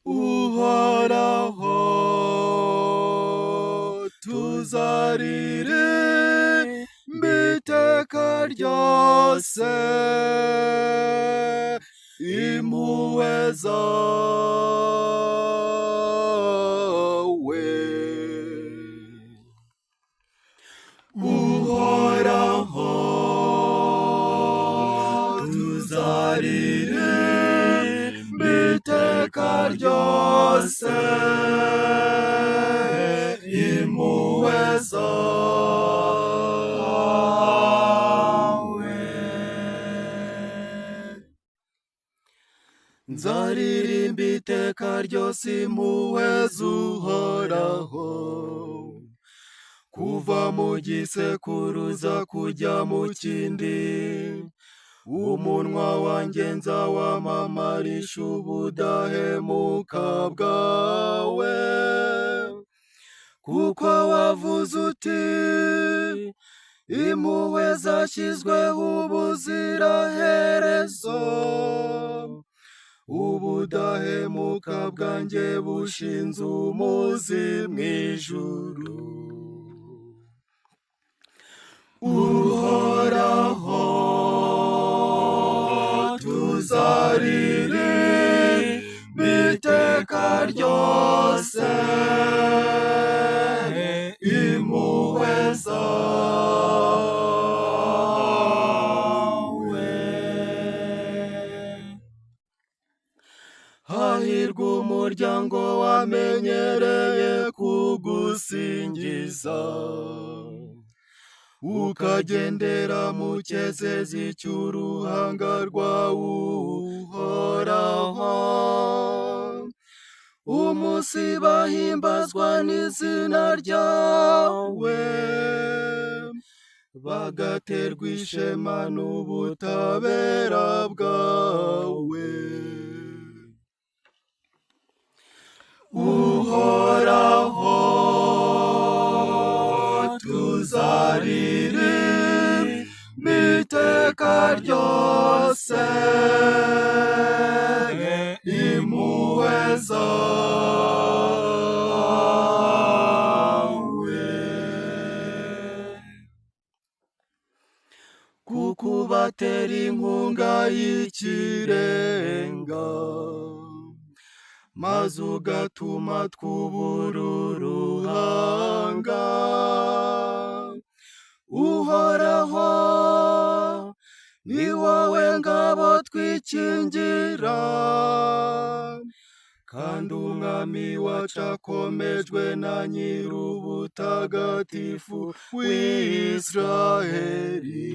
Uhoraho, tuzaririmba iteka ryose impuhwe zawe. Uhoraho, tuzaririmba iteka ryose impuhwe zawe. Nzaririmba iteka ryose impuhwe z'Uhoraho, kuva mu gisekuruza kujya mu kindi. Umunwa wanjye nzawamamarisha ubudahemuka bwawe, kuko wavuze uti: "Impuhwe zashyizweho ubuziraherezo, ubudahemuka bwanjye bushinze umuzi mu ijuru." Uhoraho, tuzaririmba iteka ryose impuhwe zawe. Hahirwa umuryango wamenyereye kugusingiza, ukagendera mu cyezezi cy'uruhanga rwawe, Uhoraho. Umunsi bahimbazwa n'izina ryawe, bagaterwa ishema n'ubutabera bwawe. Uhoraho, tuzaririmba iteka ryose impuhwe zawe, kuko ubatera inkunga y'ikirenga, maze ugatuma twubura uruhanga. Uhoraho, ni wowe ngabo twikingira, kandi umwami wacu akomejwe na Nyir'ubutagatifu w'Isiraheli.